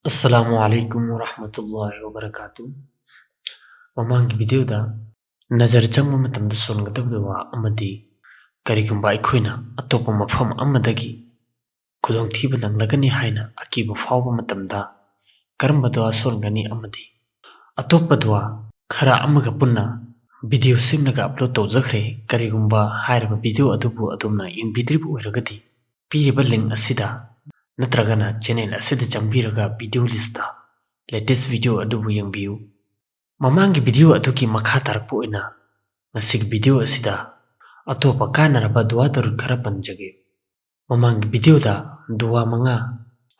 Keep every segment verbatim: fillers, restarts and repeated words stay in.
ꯑꯁꯂꯥꯃꯨ ꯑꯂꯥꯏꯀꯨꯝ ꯋꯔꯍꯃꯇꯨꯜꯂꯥꯍꯤ ꯋꯕꯔꯀꯥꯇꯨ꯫ ꯃꯃꯥꯡꯒꯤ ꯚꯤꯗꯤꯑꯣꯗ ꯅꯖꯔ ꯆꯪꯕ ꯃꯇꯝꯗ ꯁꯣꯟꯒꯗꯕ ꯗꯨꯋꯥ ꯑꯃꯗꯤ ꯀꯔꯤꯒꯨꯝꯕ ꯑꯩꯈꯣꯏꯅ ꯑꯇꯣꯞꯄ ꯃꯐꯝ ꯑꯃꯗꯒꯤ ꯈꯨꯗꯣꯡꯊꯤꯕ ꯅꯪꯂꯒꯅꯤ ꯍꯥꯏꯅ ꯑꯀꯤꯕ ꯐꯥꯎꯕ ꯃꯇꯝꯗ ꯀꯔꯝꯕ ꯗꯨꯋꯥ ꯁꯣꯟꯒꯅꯤ ꯑꯃꯗꯤ ꯑꯇꯣꯞꯄ ꯗꯨꯋꯥ ꯈꯔ ꯑꯃꯒ ꯄꯨꯟꯅ ꯚꯤꯗꯤꯑꯣ ꯁꯦꯝꯂꯒ ꯑꯞꯂꯣꯗ ꯇꯧꯖꯈ꯭ꯔꯦ꯫ ꯀꯔꯤꯒꯨꯝꯕ ꯍꯥꯏꯔꯤꯕ ꯚꯤꯗꯤꯑꯣ ꯑꯗꯨꯕꯨ ꯑꯗꯣꯝꯅ ꯌꯦꯡꯕꯤꯗ꯭ꯔꯤꯕ ꯑꯣꯏꯔꯒꯗꯤ ꯄꯤꯔꯤꯕ ꯂꯤꯡ ꯑꯁꯤꯗ ꯅꯠꯇ꯭ꯔꯒꯅ ꯆꯦꯅꯦꯜ ꯑꯁꯤꯗ ꯆꯪꯕꯤꯔꯒ ꯚꯤꯗꯤꯑꯣ ꯂꯤꯁꯇ ꯂꯦꯇꯦꯁ ꯚꯤꯗꯤꯑꯣ ꯑꯗꯨꯕꯨ ꯌꯦꯡꯕꯤꯌꯨ꯫ ꯃꯃꯥꯡꯒꯤ ꯚꯤꯗꯤꯑꯣ ꯑꯗꯨꯒꯤ ꯃꯈꯥ ꯇꯥꯔꯛꯄ ꯑꯣꯏꯅ ꯉꯁꯤꯒꯤ ꯚꯤꯗꯤꯑꯣ ꯑꯁꯤꯗ ꯑꯇꯣꯞꯄ ꯀꯥꯟꯅꯔꯕ ꯗꯨꯋꯥ ꯗꯔꯨꯗ ꯈꯔ ꯄꯟꯖꯒꯦ꯫ ꯃꯃꯥꯡꯒꯤ ꯚꯤꯗꯤꯑꯣꯗ ꯗꯨꯋꯥ ꯃꯉꯥ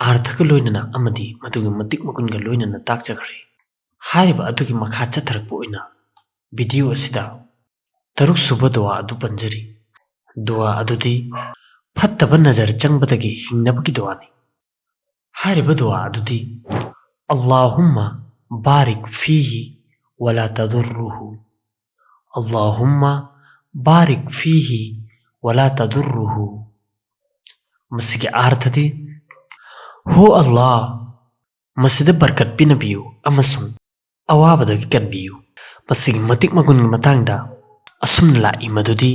ꯑꯥꯔꯊꯒ ꯂꯣꯏꯅꯅ ꯑꯃꯗꯤ ꯃꯗꯨꯒꯤ ꯃꯇꯤꯛ ꯃꯒꯨꯟꯒ ꯂꯣꯏꯅꯅ ꯇꯥꯛꯆꯈ꯭ꯔꯦ꯫ ꯍꯥꯏꯔꯤꯕ ꯑꯗꯨꯒꯤ ꯃꯈꯥ ꯆꯠꯊꯔꯛꯄ ꯑꯣꯏꯅ ꯚꯤꯗꯤꯑꯣ ꯑꯁꯤꯗ ꯇꯔꯨꯛ ꯁꯨꯕ ꯗꯨꯋꯥ ꯑꯗꯨ ꯄꯟꯖꯔꯤ꯫ ꯗꯨꯋꯥ ꯑꯗꯨꯗꯤ ꯐꯠꯇꯕ ꯅꯖꯔ ꯆꯪꯕꯗꯒꯤ ꯍꯤꯡꯅꯕꯒꯤ ꯗꯨꯋꯥꯅꯤ꯫ ꯍꯥꯏꯔꯤꯕ ꯗꯨꯋꯥ ꯑꯗꯨꯗꯤ اللهم بارك فيه ولا تضره. اللهم بارك فيه ولا تضره. ꯃꯁꯤꯒꯤ ꯑꯥꯔꯊꯗꯤ, ꯍꯣ ꯑꯜꯂꯥꯍ, ꯃꯁꯤꯗ ꯕꯔꯀꯠ ꯄꯤꯅꯕꯤꯌꯨ ꯑꯃꯁꯨꯡ ꯑꯋꯥꯕꯗꯒꯤ ꯀꯟꯕꯤꯌꯨ꯫ ꯃꯁꯤꯒꯤ ꯃꯇꯤꯛ ꯃꯒꯨꯟꯒꯤ ꯃꯇꯥꯡꯗ ꯑꯁꯨꯝꯅ ꯂꯥꯛꯏ ꯃꯗꯨꯗꯤ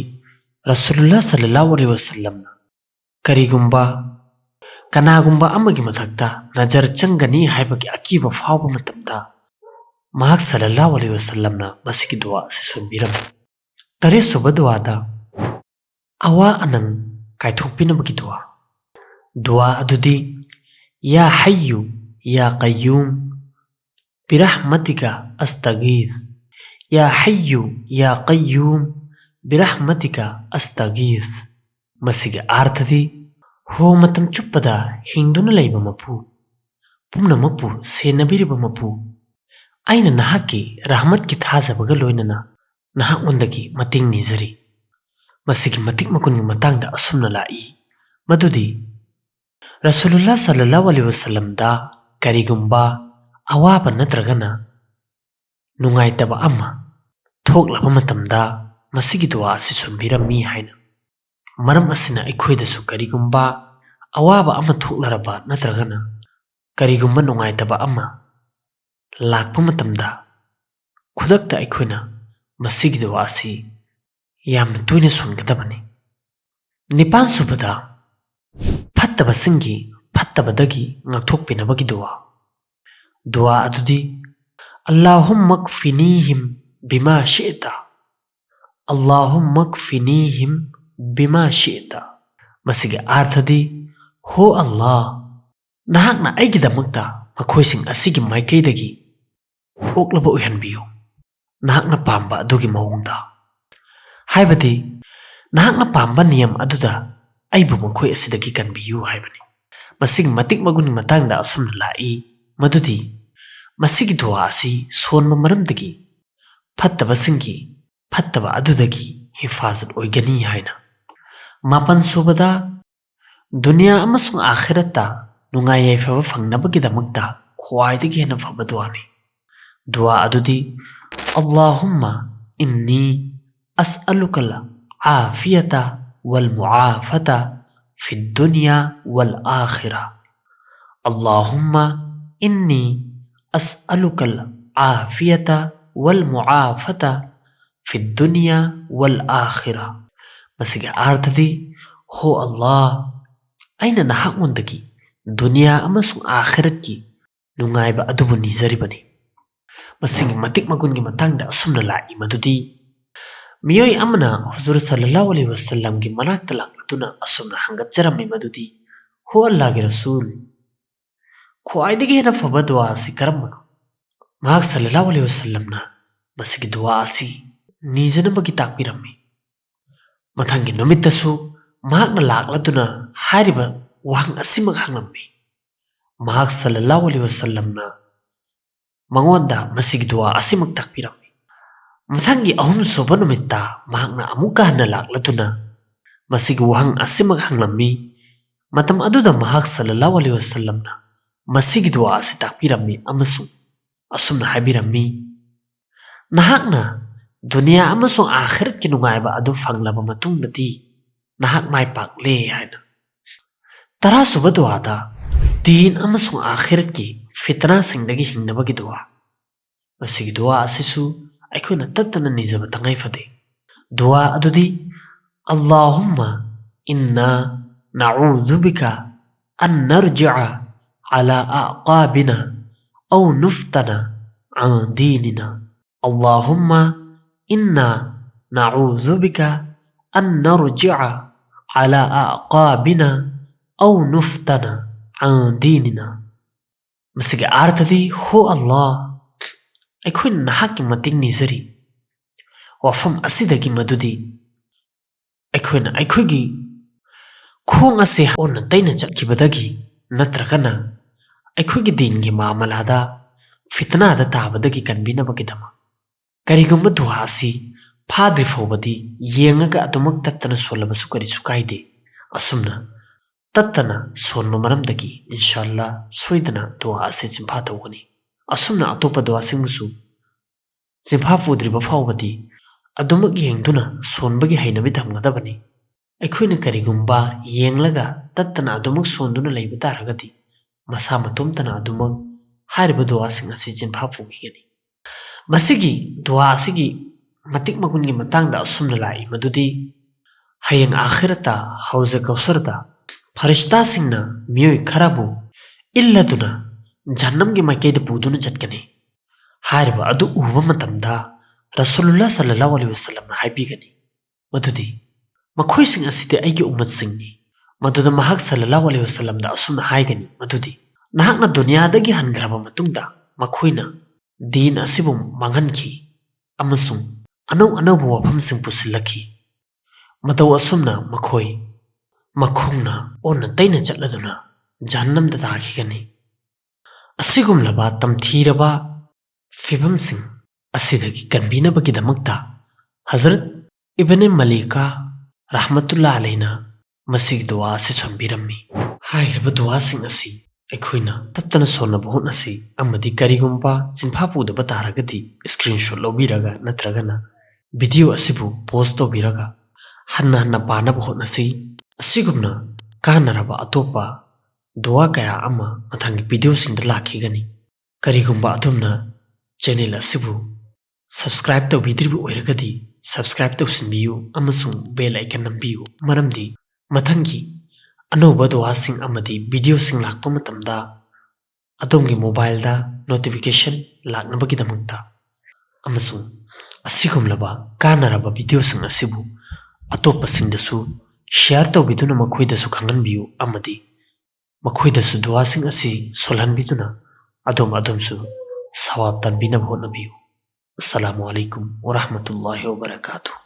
ꯔꯁꯨꯂꯨꯜꯂꯥꯍ ꯁꯜꯂꯜꯂꯥꯍꯨ ꯑꯂꯩꯍꯤ ꯋꯁꯜꯂꯝꯅ ꯀꯔꯤꯒꯨꯝꯕ ꯀꯅꯥꯒꯨꯝꯕ ꯑꯃꯒꯤ ꯃꯊꯛꯇ ꯅꯖꯔ ꯆꯪꯒꯅꯤ ꯍꯥꯏꯕꯒꯤ ꯑꯀꯤꯕ ꯐꯥꯎꯕ ꯃꯇꯝꯗ ꯃꯍꯥꯛ ꯁꯜꯂꯜꯂꯥꯍꯨ ꯑꯂꯩꯍꯤ ꯋꯁꯜꯂꯝꯅ ꯃꯁꯤꯒꯤ ꯗꯨꯋꯥ ꯑꯁꯤ ꯁꯣꯟꯕꯤꯔꯝꯃꯤ꯫ ꯇꯔꯦꯠ ꯁꯨꯕ ꯗꯨꯋꯥꯗ ꯑꯋꯥ ꯑꯅꯪ ꯀꯥꯏꯊꯣꯛꯄꯤꯅꯕꯒꯤ ꯗꯨꯋꯥ꯫ ꯗꯨꯋꯥ ꯑꯗꯨꯗꯤ, يا حي يا قيوم برحمتك أستغيث. يا حي يا قيوم برحمتك أستغيث. ꯃꯁꯤꯒꯤ ꯑꯥꯔꯊꯗꯤ, ꯍꯣ ꯃꯇꯝ ꯆꯨꯞꯄꯗ ꯍꯤꯡꯗꯨꯅ ꯂꯩꯕ ꯃꯄꯨ, ꯄꯨꯝꯅꯃꯛꯄꯨ ꯁꯦꯟꯅꯕꯤꯔꯤꯕ ꯃꯄꯨ, ꯑꯩꯅ ꯅꯍꯥꯛꯀꯤ ꯔꯍꯃꯠꯀꯤ ꯊꯥꯖꯕꯒ ꯂꯣꯏꯅꯅ ꯅꯍꯥꯛꯉꯣꯟꯗꯒꯤ ꯃꯇꯦꯡ ꯅꯤꯖꯔꯤ꯫ ꯃꯁꯤꯒꯤ ꯃꯇꯤꯛ ꯃꯒꯨꯟꯒꯤ ꯃꯇꯥꯡꯗ ꯑꯁꯨꯝꯅ ꯂꯥꯛꯏ ꯃꯗꯨꯗꯤ, ꯔꯁꯨꯂꯨꯜꯂꯥꯍ ꯁꯜꯂꯜꯂꯥꯍꯨ ꯑꯂꯩꯍꯤ ꯋꯁꯜꯂꯝꯗ ꯀꯔꯤꯒꯨꯝꯕ ꯑꯋꯥꯕ ꯅꯠꯇ꯭ꯔꯒꯅ ꯅꯨꯡꯉꯥꯏꯇꯕ ꯑꯃ ꯊꯣꯛꯂꯕ ꯃꯇꯝꯗ ꯃꯁꯤꯒꯤ ꯗꯨꯋꯥ ꯑꯁꯤ ꯁꯣꯟꯕꯤꯔꯝꯃꯤ ꯍꯥꯏꯅ꯫ ꯃꯔꯝ ꯑꯁꯤꯅ ꯑꯩꯈꯣꯏꯗꯁꯨ ꯀꯔꯤꯒꯨꯝꯕ ꯑꯋꯥꯕ ꯑꯃ ꯊꯣꯛꯂꯔꯕ ꯅꯠꯇ꯭ꯔꯒꯅ ꯀꯔꯤꯒꯨꯝꯕ ꯅꯨꯡꯉꯥꯏꯇꯕ ꯑꯃ ꯂꯥꯛꯄ ꯃꯇꯝꯗ ꯈꯨꯗꯛꯇ ꯑꯩꯈꯣꯏꯅ ꯃꯁꯤꯒꯤ ꯗꯨꯋꯥ ꯑꯁꯤ ꯌꯥꯝꯅ ꯇꯣꯏꯅ ꯁꯣꯟꯒꯗꯕꯅꯤ꯫ ꯅꯤꯄꯥꯟ ꯁꯨꯕꯗ, ꯐꯠꯇꯕꯁꯤꯡꯒꯤ ꯐꯠꯇꯕꯗꯒꯤ ꯉꯥꯛꯊꯣꯛꯄꯤꯅꯕꯒꯤ ꯗꯨꯋꯥ꯫ ꯗꯨꯋꯥ ꯑꯗꯨꯗꯤ, "اللهم اكفنيهم بما شئت، اللهم اكفنيهم بما شئت"꯫ ꯃꯁꯤꯒꯤ ꯑꯥꯔꯊꯗꯤ, "ꯍꯣ ꯑꯜꯂꯥꯍ, ꯅꯍꯥꯛꯅ ꯑꯩꯒꯤꯗꯃꯛꯇ ꯃꯈꯣꯏꯁꯤꯡ ꯑꯁꯤꯒꯤ ꯃꯥꯏꯀꯩꯗꯒꯤ ꯑꯣꯛꯂꯕ ꯑꯣꯏꯍꯟꯕꯤꯌꯨ, ꯅꯍꯥꯛꯅ ꯄꯥꯝꯕ ꯑꯗꯨꯒꯤ ꯃꯑꯣꯡꯗ"꯫ ꯍꯥꯏꯕꯗꯤ, "ꯅꯍꯥꯛꯅ ꯄꯥꯝꯕ ꯅꯤꯌꯝ ꯑꯗꯨꯗ ꯑꯩꯕꯨ ꯃꯈꯣꯏ ꯑꯁꯤꯗꯒꯤ ꯀꯟꯕꯤꯌꯨ" ꯍꯥꯏꯕꯅꯤ꯫ ꯃꯁꯤꯒꯤ ꯃꯇꯤꯛ ꯃꯒꯨꯟꯒꯤ ꯃꯇꯥꯡꯗ ꯑꯁꯨꯝꯅ ꯂꯥꯛꯏ ꯃꯗꯨꯗꯤ, ꯃꯁꯤꯒꯤ ꯗꯨꯋꯥ ꯑꯁꯤ ꯁꯣꯟꯕ ꯃꯔꯝꯗꯒꯤ ꯐꯠꯇꯕꯁꯤꯡꯒꯤ ꯐꯠꯇꯕ ꯑꯗꯨꯗꯒꯤ ꯍꯤꯐꯥꯖꯠ ꯑꯣꯏꯒꯅꯤ ꯍꯥꯏꯅ꯫ ꯃꯥꯄꯟ ꯁꯨꯕꯗ, ꯗꯨꯅꯤꯌꯥ ꯑꯃꯁꯨꯡ ꯑꯥꯈꯤꯔꯠꯇ ꯅꯨꯡꯉꯥꯏ ꯌꯥꯏꯐꯕ ꯐꯪꯅꯕꯒꯤꯗꯃꯛꯇ ꯈ꯭ꯋꯥꯏꯗꯒꯤ ꯍꯦꯟꯅ ꯐꯕ ꯗꯨꯋꯥꯅꯤ꯫ ꯗꯨꯋꯥ ꯑꯗꯨꯗꯤ, "اللهم إني أسألك العافية والمعافاة في الدنيا والآخرة، اللهم إني أسألك العافية والمعافاة في الدنيا والآخرة"꯫ ꯃꯁꯤꯒꯤ ꯑꯥꯔꯊꯗꯤ, "ꯍꯣ ꯑꯜꯂꯥꯍ, ꯑꯩꯅ ꯅꯍꯥꯛꯉꯣꯟꯗꯒꯤ ꯗꯨꯅꯤꯌꯥ ꯑꯃꯁꯨꯡ ꯑꯥꯈꯤꯔꯠꯀꯤ ꯅꯨꯡꯉꯥꯏꯕ ꯑꯗꯨꯕꯨ ꯅꯤꯖꯔꯤꯕꯅꯤ"꯫ ꯃꯁꯤꯒꯤ ꯃꯇꯤꯛ ꯃꯒꯨꯟꯒꯤ ꯃꯇꯥꯡꯗ ꯑꯁꯨꯝꯅ ꯂꯥꯛꯏ ꯃꯗꯨꯗꯤ, ꯃꯤꯑꯣꯏ ꯑꯃꯅ ꯍꯨꯖꯨꯔ ꯁꯜꯂꯜꯂꯥꯍꯨ ꯑꯂꯩꯍꯤ ꯋꯁꯜꯂꯝꯒꯤ ꯃꯅꯥꯛꯇ ꯂꯥꯛꯂꯗꯨꯅ ꯑꯁꯨꯝꯅ ꯍꯪꯒꯠꯆꯔꯝꯃꯤ ꯃꯗꯨꯗꯤ, "ꯍꯣ ꯑꯜꯂꯥꯍꯒꯤ ꯔꯁꯨꯜ, ꯈ꯭ꯋꯥꯏꯗꯒꯤ ꯍꯦꯟꯅ ꯐꯕ ꯗꯨꯋꯥ ꯑꯁꯤ ꯀꯔꯝꯕꯅꯣ?" ꯃꯍꯥꯛ ꯁꯜꯂꯜꯂꯥꯍꯨ ꯑꯂꯩꯍꯤ ꯋꯁꯜꯂꯝꯅ ꯃꯁꯤꯒꯤ ꯗꯨꯋꯥ ꯑꯁꯤ ꯅꯤꯖꯅꯕꯒꯤ ꯇꯥꯛꯄꯤꯔꯝꯃꯤ꯫ ꯃꯊꯪꯒꯤ ꯅꯨꯃꯤꯠꯇꯁꯨ ꯃꯍꯥꯛꯅ ꯂꯥꯛꯂꯗꯨꯅ ꯍꯥꯏꯔꯤꯕ ꯋꯥꯍꯪ ꯑꯁꯤꯃꯛ ꯍꯪꯂꯝꯃꯤ꯫ ꯃꯍꯥꯛ ꯁꯜꯂꯜꯂꯥꯍꯨ ꯑꯂꯩꯍꯤ ꯋꯁꯜꯂꯝꯅ ꯃꯉꯣꯟꯗ ꯃꯁꯤꯒꯤ ꯗꯨꯋꯥ ꯑꯁꯤꯃꯛ ꯇꯥꯛꯄꯤꯔꯝꯃꯤ꯫ ꯃꯊꯪꯒꯤ ꯑꯍꯨꯝꯁꯨꯕ ꯅꯨꯃꯤꯠꯇ ꯃꯍꯥꯛꯅ ꯑꯃꯨꯛꯀ ꯍꯟꯅ ꯂꯥꯛꯂꯗꯨꯅ ꯃꯁꯤꯒꯤ ꯋꯥꯍꯪ ꯑꯁꯤꯃꯛ ꯍꯪꯂꯝꯃꯤ꯫ ꯃꯇꯝ ꯑꯗꯨꯗ ꯃꯍꯥꯛ ꯁꯜꯂꯜꯂꯥꯍꯨ ꯑꯂꯩꯍꯤ ꯋꯁꯜꯂꯝꯅ ꯃꯁꯤꯒꯤ ꯗꯨꯋꯥ ꯑꯁꯤ ꯇꯥꯛꯄꯤꯔꯝꯃꯤ ꯑꯃꯁꯨꯡ ꯑꯁꯨꯝꯅ ꯍꯥꯏꯕꯤꯔꯝꯃꯤ, "ꯅꯍꯥꯛꯅ ꯗꯨꯅꯤꯌꯥ ꯑꯃꯁꯨꯡ ꯑꯥꯈꯤꯔꯠꯀꯤ ꯅꯨꯡꯉꯥꯏꯕ ꯑꯗꯨ ꯐꯪꯂꯕ ꯃꯇꯨꯡꯗꯗꯤ ꯅꯍꯥꯛ ꯃꯥꯏ ꯄꯥꯛꯂꯦ" ꯍꯥꯏꯅ꯫ ꯇꯔꯥꯁꯨꯕ ꯗꯨꯋꯥꯗ, ꯗꯤꯟ ꯑꯃꯁꯨꯡ ꯑꯥꯈꯤꯔꯠꯀꯤ ꯐꯤꯇꯅꯥꯁꯤꯡꯗꯒꯤ ꯍꯤꯡꯅꯕꯒꯤ ꯗꯨꯋꯥ꯫ ꯃꯁꯤꯒꯤ ꯗꯨꯋꯥ ꯑꯁꯤꯁꯨ ꯑꯩꯈꯣꯏꯅ ꯇꯠꯇꯅ ꯅꯤꯖꯕ ꯇꯉꯥꯏ ꯐꯗꯦ꯫ ꯗꯨꯋꯥ ꯑꯗꯨꯗꯤ, اللهم إنا نعوذ بك أن نرجع على أعقابنا أو نفتن عن ديننا. اللهم إنا نعوذ بك أن نرجع على أعقابنا أو نفتن عن ديننا. ꯃꯁꯤꯒꯤ ꯑꯥꯔꯊꯗꯤ, ꯍꯣ ꯑꯜꯂꯥꯍ, ꯑꯩꯈꯣꯏꯅ ꯅꯍꯥꯛꯀꯤ ꯃꯇꯦꯡ ꯅꯤꯖꯔꯤ ꯋꯥꯐꯝ ꯑꯁꯤꯗꯒꯤ, ꯃꯗꯨꯗꯤ ꯑꯩꯈꯣꯏꯅ ꯑꯩꯈꯣꯏꯒꯤ ꯈꯣꯡ ꯑꯁꯤ ꯑꯣꯟꯅ ꯇꯩꯅ ꯆꯠꯈꯤꯕꯗꯒꯤ ꯅꯠꯇ꯭ꯔꯒꯅ ꯑꯩꯈꯣꯏꯒꯤ ꯗꯤꯟꯒꯤ ꯃꯥꯃꯂꯥꯗ ꯐꯤꯇꯅꯥꯗ ꯇꯥꯕꯗꯒꯤ ꯀꯟꯕꯤꯅꯕꯒꯤꯗꯃꯛ꯫ ꯀꯔꯤꯒꯨꯝꯕ ꯗꯨꯋꯥ ꯑꯁꯤ ꯐꯥꯗ꯭ꯔꯤ ꯐꯥꯎꯕꯗꯤ ꯌꯦꯡꯉꯒ ꯑꯗꯨꯃꯛ ꯇꯠꯇꯅ ꯁꯣꯜꯂꯕꯁꯨ ꯀꯔꯤꯁꯨ ꯀꯥꯏꯗꯦ꯫ ꯑꯁꯨꯝꯅ ꯇꯠꯇꯅ ꯁꯣꯟꯕ ꯃꯔꯝꯗꯒꯤ ꯏꯟꯁꯥ ꯑꯜꯂꯥ ꯁꯣꯏꯗꯅ ꯗꯨꯋꯥ ꯑꯁꯤ ꯆꯤꯟꯐꯥ ꯇꯧꯒꯅꯤ꯫ ꯑꯁꯨꯝꯅ ꯑꯇꯣꯞꯄ ꯗꯨꯋꯥꯁꯤꯡꯕꯨꯁꯨ ꯆꯤꯟꯐꯥ ꯄꯨꯗ꯭ꯔꯤꯕ ꯐꯥꯎꯕꯗꯤ ꯑꯗꯨꯃꯛ ꯌꯦꯡꯗꯨꯅ ꯁꯣꯟꯕꯒꯤ ꯍꯩꯅꯕꯤ ꯊꯝꯒꯗꯕꯅꯤ꯫ ꯑꯩꯈꯣꯏꯅ ꯀꯔꯤꯒꯨꯝꯕ ꯌꯦꯡꯂꯒ ꯇꯠꯇꯅ ꯑꯗꯨꯃꯛ ꯁꯣꯟꯗꯨꯅ ꯂꯩꯕ ꯇꯥꯔꯒꯗꯤ ꯃꯁꯥ ꯃꯇꯣꯝꯇꯅ ꯑꯗꯨꯃꯛ ꯍꯥꯏꯔꯤꯕ ꯗꯨꯋꯥꯁꯤꯡ ꯑꯁꯤ ꯆꯤꯟꯐꯥ ꯄꯨꯈꯤꯒꯅꯤ꯫ ꯃꯁꯤꯒꯤ ꯗꯨꯋꯥ ꯑꯁꯤꯒꯤ ꯃꯇꯤꯛ ꯃꯒꯨꯟꯒꯤ ꯃꯇꯥꯡꯗ ꯑꯁꯨꯝꯅ ꯂꯥꯛꯏ ꯃꯗꯨꯗꯤ, ꯍꯌꯦꯡ ꯑꯥꯈꯤꯔꯠꯇ ꯍꯧꯖ ꯀꯧꯁꯔꯗ ꯐꯔꯤꯁꯇꯥꯁꯤꯡꯅ ꯃꯤꯑꯣꯏ ꯈꯔꯕꯨ ꯏꯜꯂꯗꯨꯅ ꯖꯍꯟꯅꯝꯒꯤ ꯃꯥꯏꯀꯩꯗ ꯄꯨꯗꯨꯅ ꯆꯠꯀꯅꯤ꯫ ꯍꯥꯏꯔꯤꯕ ꯑꯗꯨ ꯎꯕ ꯃꯇꯝꯗ ꯔꯁꯨꯂꯨꯜꯂꯥ ꯁꯜꯂꯜꯂꯥꯍꯨ ꯑꯂꯩꯍꯤ ꯋꯁꯜꯂꯝꯅ ꯍꯥꯏꯕꯤꯒꯅꯤ ꯃꯗꯨꯗꯤ, "ꯃꯈꯣꯏꯁꯤꯡ ꯑꯁꯤꯗꯤ ꯑꯩꯒꯤ ꯎꯝꯃꯠꯁꯤꯡꯅꯤ"꯫ ꯃꯗꯨꯗ ꯃꯍꯥꯛ ꯁꯜꯂꯜꯂꯥꯍꯨ ꯑꯂꯩꯍꯤ ꯋꯁꯜꯂꯝꯗ ꯑꯁꯨꯝꯅ ꯍꯥꯏꯒꯅꯤ ꯃꯗꯨꯗꯤ, "ꯅꯍꯥꯛꯅ ꯗꯨꯅꯤꯌꯥꯗꯒꯤ ꯍꯟꯈ꯭ꯔꯕ ꯃꯇꯨꯡꯗ ꯃꯈꯣꯏꯅ ꯗꯤꯟ ꯑꯁꯤꯕꯨ ꯃꯥꯡꯍꯟꯈꯤ ꯑꯃꯁꯨꯡ ꯑꯅꯧ ꯑꯅꯧꯕ ꯋꯥꯐꯝꯁꯤꯡ ꯄꯨꯁꯤꯜꯂꯛꯈꯤ꯫ ꯃꯇꯧ ꯑꯁꯨꯝꯅ ꯃꯈꯣꯏ ꯃꯈꯣꯡꯅ ꯑꯣꯟꯅ ꯇꯩꯅ ꯆꯠꯂꯗꯨꯅ ꯖꯍꯟꯅꯝꯗ ꯇꯥꯈꯤꯒꯅꯤ"꯫ ꯑꯁꯤꯒꯨꯝꯂꯕ ꯇꯝꯊꯤꯔꯕ ꯐꯤꯕꯝꯁꯤꯡ ꯑꯁꯤꯗꯒꯤ ꯀꯟꯕꯤꯅꯕꯒꯤꯗꯃꯛꯇ ꯍꯖꯔꯠ ꯏꯕꯅꯦ ꯃꯂꯤꯀꯥ ꯔꯍꯃꯇꯨꯜꯂꯥ ꯑꯂꯩꯅ ꯃꯁꯤꯒꯤ ꯗꯨꯋꯥ ꯑꯁꯤ ꯁꯣꯟꯕꯤꯔꯝꯃꯤ꯫ ꯍꯥꯏꯔꯤꯕ ꯗꯨꯋꯥꯁꯤꯡ ꯑꯁꯤ ꯑꯩꯈꯣꯏꯅ ꯇꯠꯇꯅ ꯁꯣꯟꯅꯕ ꯍꯣꯠꯅꯁꯤ, ꯑꯃꯗꯤ ꯀꯔꯤꯒꯨꯝꯕ ꯆꯤꯟꯐꯥ ꯄꯨꯗꯕ ꯇꯥꯔꯒꯗꯤ screenshot ꯂꯧꯕꯤꯔꯒ ꯅꯠꯇ꯭ꯔꯒꯅ video ꯑꯁꯤꯕꯨ pause ꯇꯧꯕꯤꯔꯒ ꯍꯟꯅ ꯍꯟꯅ ꯄꯥꯅꯕ ꯍꯣꯠꯅꯁꯤ꯫ ꯑꯁꯤꯒꯨꯝꯅ ꯀꯥꯟꯅꯔꯕ ꯑꯇꯣꯞꯄ ꯗꯨꯋꯥ ꯀꯌꯥ ꯑꯃ ꯃꯊꯪꯒꯤ ꯚꯤꯗꯤꯑꯣꯁꯤꯡꯗ ꯂꯥꯛꯈꯤꯒꯅꯤ꯫ ꯀꯔꯤꯒꯨꯝꯕ ꯑꯗꯣꯝꯅ ꯆꯦꯅꯦꯜ ꯑꯁꯤꯕꯨ subscribe ꯇꯧꯕꯤꯗ꯭ꯔꯤꯕ ꯑꯣꯏꯔꯒꯗꯤ subscribe ꯇꯧꯁꯤꯟꯕꯤꯌꯨ ꯑꯃꯁꯨꯡ bell icon ꯅꯝꯕꯤꯌꯨ, ꯃꯔꯝꯗꯤ ꯃꯊꯪꯒꯤ ꯑꯅꯧꯕ ꯗꯨꯋꯥꯁꯤꯡ ꯑꯃꯗꯤ ꯚꯤꯗꯤꯑꯣꯁꯤꯡ ꯂꯥꯛꯄ ꯃꯇꯝꯗ ꯑꯗꯣꯝꯒꯤ mobileꯗ notification ꯂꯥꯛꯅꯕꯒꯤꯗꯃꯛꯇ꯫ ꯑꯃꯁꯨꯡ ꯑꯁꯤꯒꯨꯝꯂꯕ ꯀꯥꯟꯅꯔꯕ ꯚꯤꯗꯤꯑꯣꯁꯤꯡ ꯑꯁꯤꯕꯨ ꯑꯇꯣꯞꯄꯁꯤꯡꯗꯁꯨ share ꯇꯧꯕꯤꯗꯨꯅ ꯃꯈꯣꯏꯗꯁꯨ ꯈꯪꯍꯟꯕꯤꯌꯨ ꯑꯃꯗꯤ ꯃꯈꯣꯏꯗꯁꯨ ꯗꯨꯋꯥꯁꯤꯡ ꯑꯁꯤ ꯁꯣꯜꯍꯟꯕꯤꯗꯨꯅ ꯑꯗꯣꯝ ꯑꯗꯣꯝꯁꯨ ꯁꯋꯥꯕ ꯇꯥꯟꯕꯤꯅꯕ ꯍꯣꯠꯅꯕꯤꯌꯨ꯫ ꯑꯁꯂꯥꯃꯨ ꯑꯂꯩꯀꯨꯝ ꯋꯔꯍꯃꯇꯨꯜꯂꯥꯍꯤ ꯋꯕꯔꯀꯥꯇꯨꯍ꯫